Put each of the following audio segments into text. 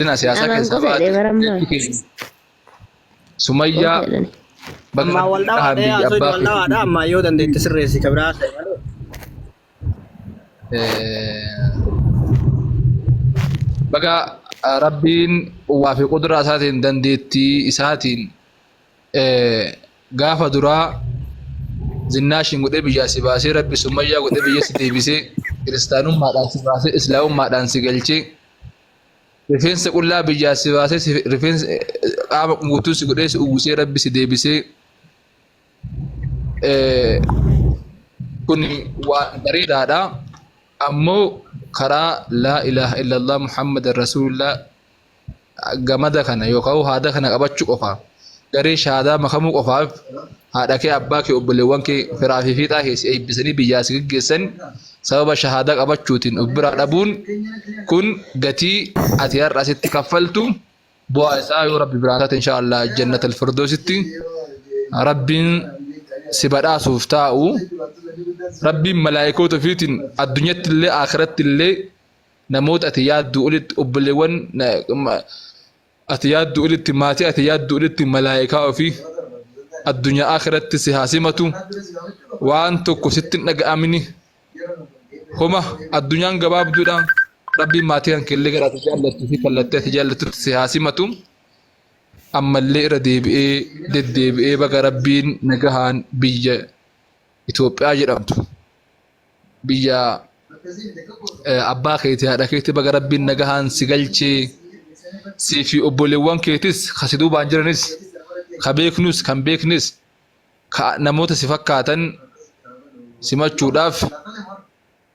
Siyaasaa Amaan keessaa qofa baate jedhee barammaa. obboleettii keenya Sumayyaa Qofa jedhani. baga Ammaa rabbi wal nagahaan dhawaadha biyya yaa abbaa wal keetii dhawaadha ammaa yoo dandeette sirreessi ka biraa ta'e malee. Baga rabbiin quwwaa fi qudraa isaatiin dandeettii isaatiin gaafa duraa zinnaashiin godhee biyyaa si baasee rabbi summayyaa godhee biyya si deebisee kiristaanummaadhaan si baasee islaamummaadhaan si galchee rifeensa qullaa biyyaa si baasee rifeensa qaama guutuu si godhee si uwwisee rabbi si deebisee Kun waan bareedaadha. Ammoo karaa laa ilaaha illallah Muhammadan rasuulillah gamada kana yookaan haada kana qabachuu qofa garee shahaadaa makamuu qofaaf haadha kee abbaa kee obboleewwan kee firaa fi fiixaa kee si eebbisanii biyyaa si geggeessan sababa shahaadaa qabachuutiin of biraa dhabuun kun gatii ati har'a asitti kaffaltu Bu'aa isaa yoo Rabbi biraa taate inshaa Allah jannatal firdoositti Rabbiin si badhaasuuf taa'u Rabbiin malaayikoota ofiitiin addunyatti illee akhiratti illee namoota ati yaaddu olitti obboleewwan ati yaaddu olitti maatii ati yaaddu olitti malaayikaa ofii addunyaa akhiratti si haa simatu waan tokko sitti hin dhaga'amini Homa addunyaan gabaabduudha. Rabbiin maatii kan keellee gara ati jaallattuu fi kallattii ati jaallattutti si haa simatu. Ammallee irra deebi'ee deddeebi'ee baga Rabbiin nagahaan biyya Itoophiyaa jedhamtu biyya abbaa keetii haadha keetii baga Rabbiin nagahaan si galchee sii fi obboleewwan keetis ka si duubaan jiranis ka beeknus kan beeknes ka namoota si fakkaatan simachuudhaaf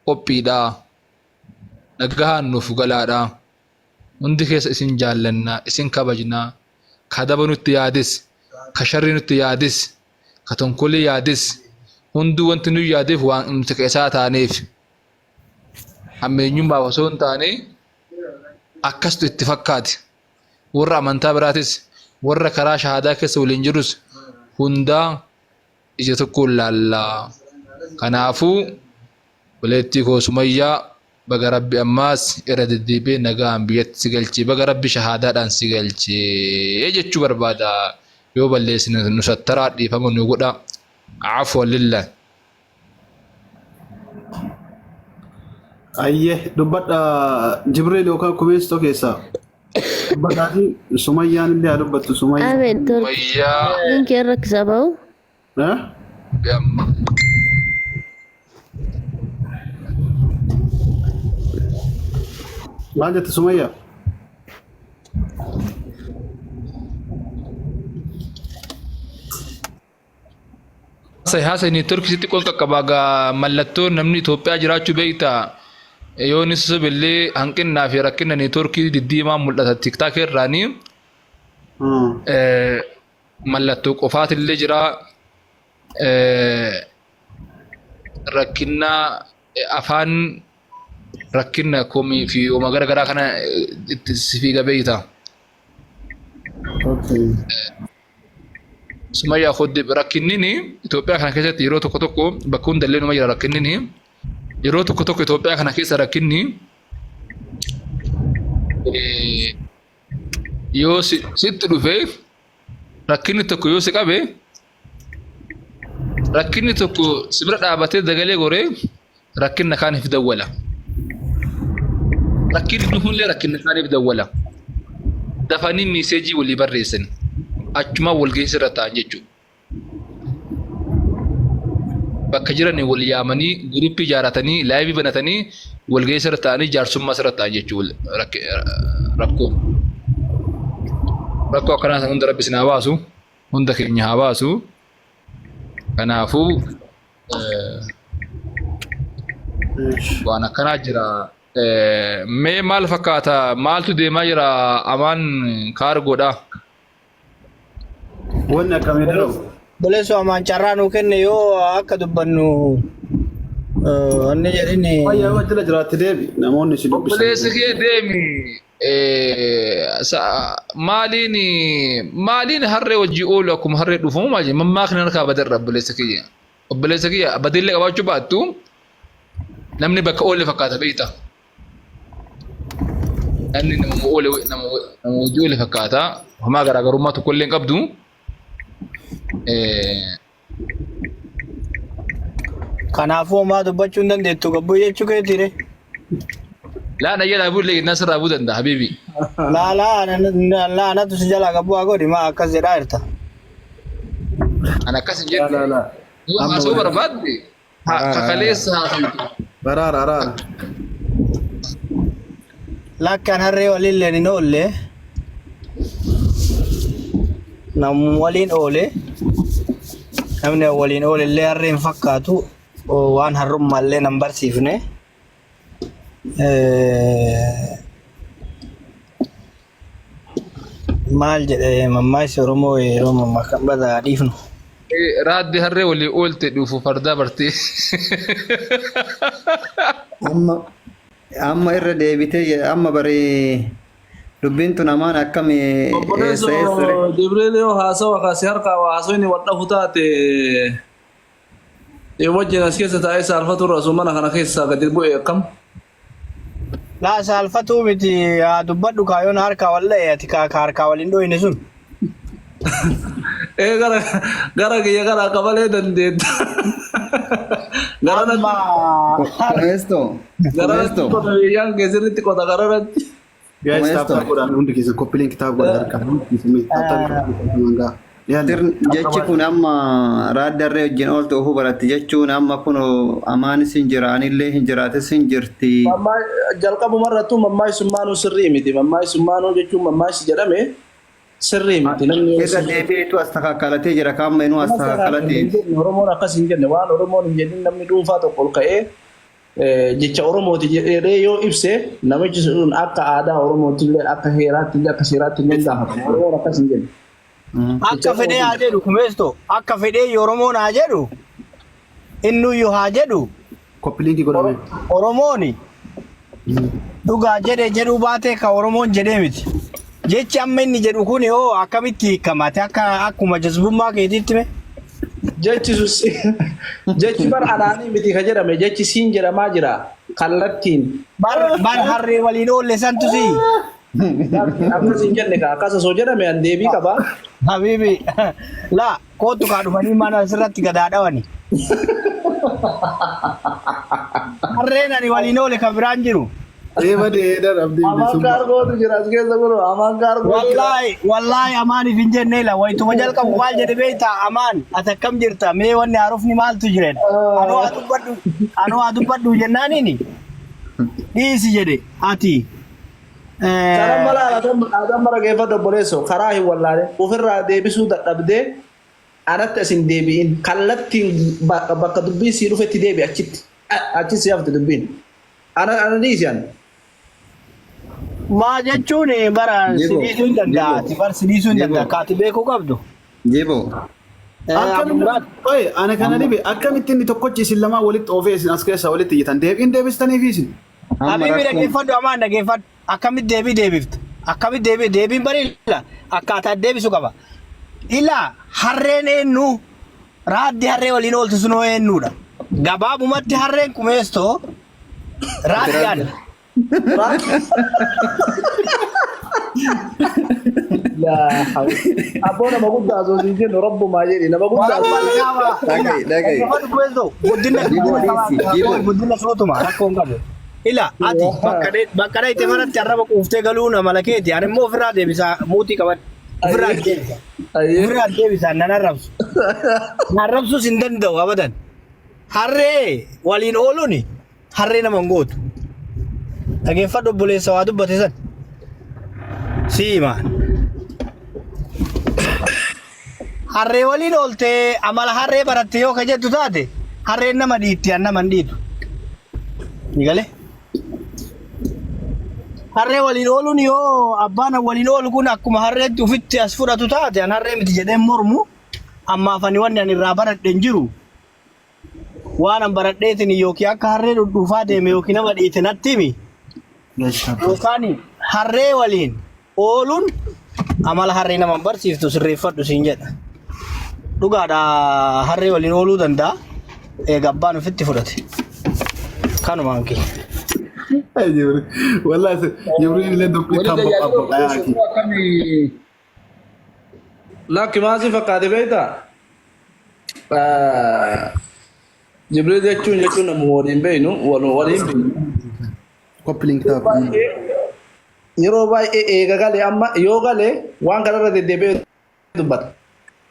qophiidha. Nagahaan nuuf galaadha. Hundi keessa isin jaallanna, isin kabajna. Ka daba nutti yaades, ka sharrii nutti yaades, ka tonkolii yaades, hunduu wanti nu yaadeef waan nuti ka isaa taaneef. Hammeenyummaaf osoo hin taane akkastu itti fakkaate. Warra amantaa biraatis, warra karaa shahaadaa keessa waliin jirus hundaa ija tokkoon laalla. Kanaafuu obboleettii koo Sumayyaa baga Rabbi ammaas irra deddeebi'ee nagaan biyyatti si galche baga Rabbi shahaadaadhaan si galche jechuu barbaada. Yoo balleessine nu sattaraa dhiifama nu godha. Afwan lillah. Ayyee dubbadha Jibriil yookaan kubeessitoo keessaa. Dubbadhaati Sumayyaan illee haa dubbattu Sumayyaa. Ahmed Turk. Sumayyaa Linkii irra rakkisaa ba'u. Eh? amma Maal jette Sumayyaa? Haasa'e haasa'e neetworkii sitti xiqqoon qaqqabaa gaa mallattoo namni Itoophiyaa jiraachuu beekta yoo inni sosobe illee hanqinnaa fi rakkina neetworkii diddiimaa mul'ata tiktaakii irraanii mallattoo qofaatillee jira rakkinna afaan rakkinna komii fi oma gara garaa kana itti si fiiga beekta. Okay. Sumayyaa khoddi rakkinnini Itoophiyaa kana keessatti yeroo tokko tokko bakka hundallee numa jira rakkinnini yeroo tokko tokko Itoophiyaa kana keessa rakkinni yoo sitti dhufe rakkinni tokko yoo si qabe rakkinni tokko si bira dhaabatee dagalee goree rakkinna kaaniif dawwala. Rakkinni dhufuullee rakkinna kaaniif dawwala. Dafanii miiseejii walii barreessan. Achumaan wal geessi irra ta'an jechuudha. Bakka jiran wal yaamanii guruppii ijaaratanii laayivii banatanii wal geessi irra ta'anii jaarsummaa irra ta'an jechuudha rakkoo. Rakkoo akkanaa sana hunda rabbi isin haa baasu. Hunda keenya haa baasu. Kanaafuu waan akkanaa jira. Mee maal fakkaata? Maaltu deemaa jira amaan kaargoodha? Wanni akkamii darbu? Obboleessoo amaan carraa nuu kenne yoo akka dubbannu wanni jedhin Fayyaa yoo jala jiraatte deebi namoonni si dubbisan. Obboleessi kee deemi. Maaliin maaliin harree wajjii oolu akkuma harree dhufamu maal jedhu mammaakni harkaa badarra obboleessa kiyya. Obboleessa kiyya badillee qabaachuu baattu namni bakka oole fakkaata beekta. Namni nama oole nama nama hojii oole fakkaata. Homaa garaagarummaa tokko illee hin qabdu. Kanaafuu homaa dubbachuu hin dandeettu gabbuu jechuu keetiire. Laa na jalaa bu'u illee nasirraa bu'uu danda'a habiibi. Laa laa laa anatu si jalaa gabbuu haa godhi maa akkas jedhaa jirta. An akkas hin Laa jenne. laa laa. Yoo Amma haasa'uu waliin. barbaadde Araara araara. kakaleessa haasa'utu. Araara araara. Lakkaan harree waliin leen hin oolle. Namuma waliin oole. Namni waliin oole illee harree hin fakkaatu. Waan harrummaa illee nan barsiifne. Maal jedhe mammaaksi Oromoo yeroo mammaaksan badaa dhiifnu. Raaddi harree walii oolte dhufu fardaa bartee. Amma amma irra deebitee amma bari dubbiin tun amaan akkam eessa Obboleesso eessa re? Jibriil yoo haasawa kaasi harkaa waa haasawni wal dhahu taate wajjin as keessa taa'ee saalfatu irra osoo mana kana keessaa gadi bu'e akkam? Laa saalfatuu miti haa dubbadhu kaayoon harkaa wal dha'e ati ka harkaa wal hin dhoyne sun. Ee gara gara kiyya gara akka malee dandeetta. Gara natti Amma Kumeesto gara natti kumeesto qota biyyaan kee sirriitti qota gara natti. Guys, kumeesto taaptaa godhaan hundi keessan copy link taap godhaa harkaa hundi keessan mee taaptaa godhaa mangaa. Yalla. Sirni jechi kun amma raaddarree wajjin ooltu ofuu baratti jechuun amma kun amaanis hin jira anillee hin jiraatis hin jirti. Mammaa jalqabuma irrattuu mammaayisummaanuu sirrii miti. Mammaayisummaanuu jechuun mammaayisi jedhame sirrii miti. Namni yoo Irra sirrii deebi'eetu astakaakkalatee jira kaamma inuu Akkas astakaakkalatee. hin jenne Oromoon akkas hin jenne waan Oromoon hin jedhin namni dhuunfaa tokko ol ka'ee jecha Oromooti jedhee yoo ibse namichi sun akka aadaa Oromootti illee akka heeraatti illee akka seeraatti illee hin gaafatamu. Oromoon akkas hin jenne. Akka fedhee haa jedhu kumeesto akka fedhee Oromoon haa jedhu innuyyuu haa jedhu Copy link godhame. Oromoon dhugaa jedhe jedhuu baatee ka Oromoon jedhee miti. Jechi amma inni jedhu kun hoo akkamitti hiikama? Ati akka akkuma jazbummaa keetiitti mee? Jechi sun jechi bar anaanii miti ka jedhame jechi siin jedhamaa jira kallattiin. Bar bar harree waliin oolle santu sii. Akkas hin jenne ka akkas osoo jedhame an deebii qaba. Habibi laa kootu kaa dhufanii mana asirratti gadaa dhawani. Harreen ani waliin oole kan biraan jiru. Ee badee dha abdiin Amaan bilisummaa. kaargootu jira as keessa kun amaan kaargootu jira. Wallaahi wallaahi amaaniif hin jenne ila wayituma jalqabu maal jedhe beektaa amaan ati akkam jirta mee wanni haarofni maaltu jiren anoo haa dubbadhu anoo haa dubbadhu jennaaniini dhiisi jedhe ati Karaa mala aadaan mara geeffadhu obboleessoo karaa hin wallaalee ofirraa deebisuu dadhabdee anatti as hin deebi'in kallattiin bakka dubbiin sii dhufetti deebi achitti achi si hafte dubbiin ana ana dhiisi an. Maa jechuun bara si Jibo, dhiisuu hin danda'a. jibo, Ati bar si dhiisuu hin jibo, danda'a. Kaati beekuu qabdu. jibo. Akkamitti oye ana kana dhibe akkamitti inni tokkochi isin lamaan walitti oofee isin as keessaa walitti iyyitan deebiin deebistaniifi isin. Amma Habibi rakkoon dhaggeeffadhu amaan dhaggeeffadhu. Akkamitti deebii deebifta? Akkamitti deebii deebiin bari ila akkaataa deebisu qaba. Ila harreen eenyu? Raaddi harree waliin ooltu sunoo eenyudha? Gabaabumatti harreen kumeestoo raaddi ana. Laa hawla. Abboo nama guddaa osoo siin jennu rabbumaa jedhi nama guddaa osoo Warabba qaaba. Dhaga'i dhaga'i. Dhaggeeffadhu kumeestoo guddina Jiboo dhiisi jiboo. guddina sootuma rakkoo hin qabu. Ila ati bakka bakka dhayite manatti arraba quuftee galuun amala keeti. Ani immoo ofirraa deebisaa muutii qabadhu. Ofirraa deebisa. Ofirraa deebisa nan arrabsu. Na arrabsuus hin danda'u abadan. Harree waliin ooluun harree nama hin gootu. Dhageeffadhu obboleessa waa dubbate san. Sii himaa. Harree waliin ooltee amala harree baratte yoo ka jettu taate harreen nama dhiitti an nama hin dhiitu. Ni galee? Harree waliin ooluun yoo abbaan waliin oolu kun akkuma harreetti ofitti as fudhatu taate an harree miti jedheen mormu ammaaf ani wanni ani irraa baradhe hin jiru. Waan an baradheetiin yookiin akka harree dhudhuufaa deeme yookiin nama dhiite natti himi. Yookaan harree waliin ooluun amala harree nama hin barsiiftu sirreeffadhu siin jedha. Dhugaadha harree waliin ooluu danda'a. Eega abbaan ofitti fudhate. Kanumaan kiyya. Ay Jibriil. Wallahi Jibriil illee dubbii Wali tan tajaajila boqaa yaaki. obboleessa akkamii Lakki maasii fakkaate beektaa? Jibriil jechuun nama waliin beeknu waliin beeknu. Copy link ta'a. Yeroo baay'ee eega galee amma yoo galee waan kanarra deddeebi'ee dubbata.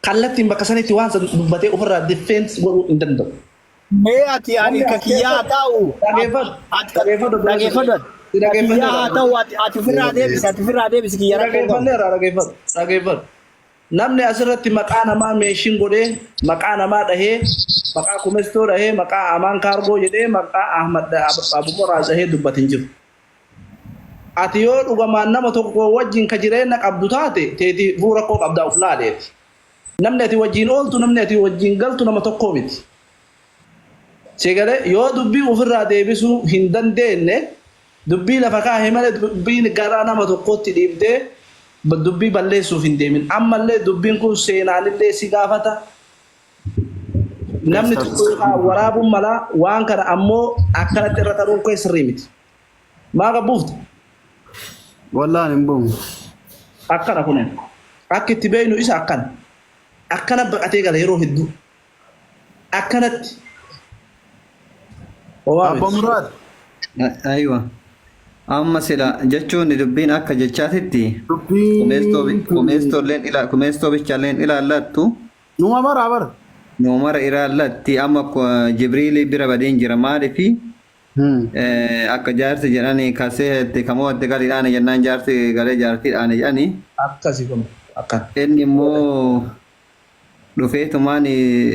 Kallattiin bakka sanitti waan san dubbatee ofirraa defense godhuu hin danda'u. Mee ati ani ka kiyyaa haa ta'u. Dhageeffadhu. Dhageeffadhu. Dhageeffadhu. Ka kiyyaa haa ta'u ati ofirraa deebisi, ati ofirraa deebisi, kiyya rakkoo hin qabu. Dhageeffanneerra, dhageeffadhu. Dhageeffadhu. Namni asirratti maqaa namaa meeshin godhee, maqaa namaa dhahee, maqaa Kumestoo dhahee, maqaa Amaan Kaargoo jedhee, maqaa Ahmad Abumoraa dhahee dubbate hin jiru. Ati yoo dhugamaan nama tokko wajjin ka jireenya qabdu taate, teeti fuu rakkoo qabdaa of laaleeti. Namni ati wajjin ooltu, namni ati wajjin galtu nama tokkoo miti. Sigalee yoo dubbii ofirraa deebisuu hin dandeenye, dubbii lafa kaahee malee dubbiin garaa nama tokkotti dhiibdee dubbii balleessuuf hin deemin. Ammallee dubbiin kun seenaanillee si gaafata. Namni tokko yookaan waraabuun mala waan kana ammoo akkanatti irra taruun kee sirrii miti. Maa qabbuufte? Wallahi hin bu'u. Akkana kunin. Akka itti beeknu isa akkana. Akkana baqatee gala yeroo hedduu. Akkanatti. Homaa Abba miti. Muraad. Aywa. Amma sila jechuun dubbiin akka jechaatitti Dubbiin kumeestoo bichaalleen ilaallattu. Numa maraa bara. Numara ilaallatti. Amma Jibriili bira badeen jira, maaliifi akka jaarsi jedhani kasee kamoo itti galiidhaan jennaan jaarsi galee jaartiidhaan jedhani. Akkasi kun akkana. Inni immoo dhufeetumaan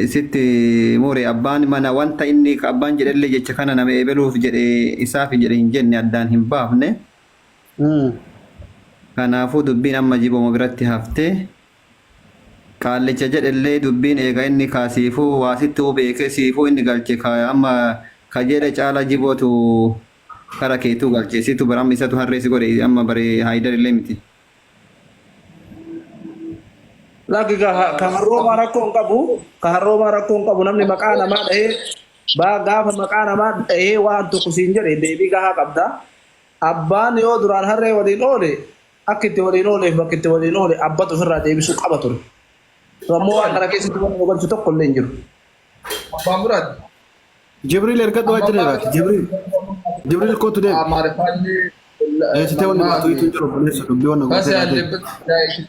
sitti mure. Abbaan mana wanta inni abbaan jedhellee jecha kana nama eebeluuf jedhe isaaf jedhe hin jenne, addaan hin baafne. Kanaafuu dubbiin amma jiboma biratti haftee qaallicha jedhellee dubbiin eega inni kaasiifuu waa sitti beekee siifuu inni galche amma kajeele caala jibootu kara keetuu galche situ bara amma isatu harree si godhe, amma bare haayidar illee miti. Lakki, ka harroomaa rakkoo hin qabu. Ka harroomaa rakkoo hin qabu. Namni maqaa namaa dhahee gaafa maqaa namaa dhahee waan tokko siin jedhe deebii gahaa qabda. Abbaan yoo duraan harree waliin oole, akka itti waliin ooleef bakka itti waliin oole abbatu ofirraa deebisuu qaba ture. Ammoo waan kana keessatti wanni nu galchu tokko illee hin jiru. Abbaa Muraad. Jibriil ergadhu waa jira. Jibriil. Jibriil kootu deemi. Amaariffaallee. Eessitee wanni gootu hiitu hin jiru obboleessa dubbii wanna Basi gootee laatee. ያለበት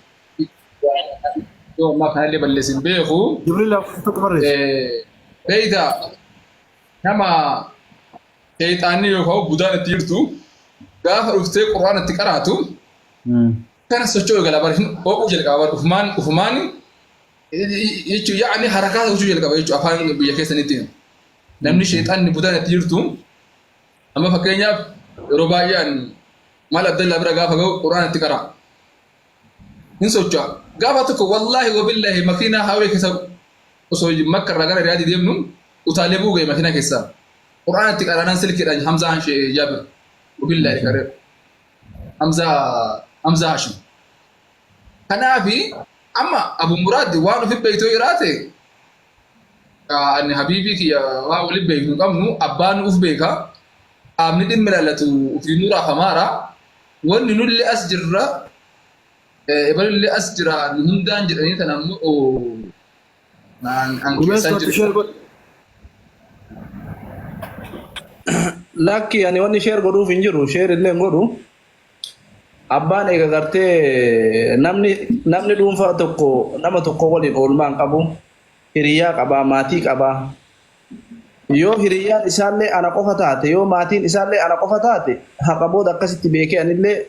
ammaa kanallee balleessin beeku. Jibriil lakkoofsa tokko barreessi. Beeyta, nama sheexaanni yookaan budaan itti jirtu gaafa dhuftee quraan itti qaraatu kana socho'uu eegala bara ho'uu jalqaba bara ufumaan ufumaan jechuun yaa'ni harakaa gochuu jalqaba jechuun afaan biyya keessanitti namni sheexaanni budaan itti jirtu. Amma fakkeenyaaf yeroo baay'ee maal Abdallaa bira gaafa ga'u quraan itti qara hin socho'a. Gaafa tokko wallaahi wabillahi makiinaa hawwee keessa osoo Makka irraa gara Riyaadii deemnu utaalee bu'uu ga'e makiinaa keessaa quraan itti qaraanaan silkiidhaan Hamzaa Hanshee Jaabir wabillahi qaree Hamzaa Hashim. Kanaafi amma Abu Muraad waan ofi beektu jiraate, ani habiibii kiyya waa waliin beeknu hin qabnu, abbaan uf beeka, qaamni dhimmi ilaallatu ofii nuraaf hamaara. Wanni nullee as jirra, ebalullee as jira, nu hundaan jedhanii tan ammoo an Kumees keessaan kootu jiru. share godhi. Lakki, ani wanni share godhuuf hin jiru. Share illee hin godhu. Abbaan eega gartee namni dhuunfaa tokko nama tokko waliin oolmaa hin qabu. Hiriyaa qabaa, maatii qabaa. Yoo hiriyyaan isaallee ana qofa taate, yoo maatiin isaallee ana qofa taate, haqa booda akkasitti beekee anillee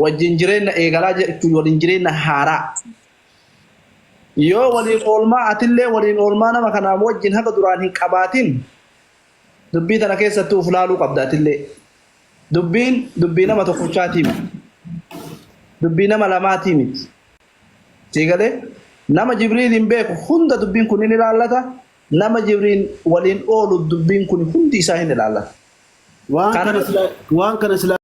wajjin jireenya eegalaa jechuun waliin jireenya haaraa. Yoo waliin oolmaa atillee waliin oolmaa nama kanaa wajjin haga duraan hin qabaatin, dubbii tana keessatti uf laaluu qabda atillee. Dubbiin dubbii nama tokkochaatii miti. Dubbii nama lamaatii miti. Siigalee nama Jibriil hin beeku hunda dubbiin kun hin ilaallata. Nama Jibriil waliin oolu dubbiin kun hundi isaa hin ilaallata. Waan kana sila waan kana sila.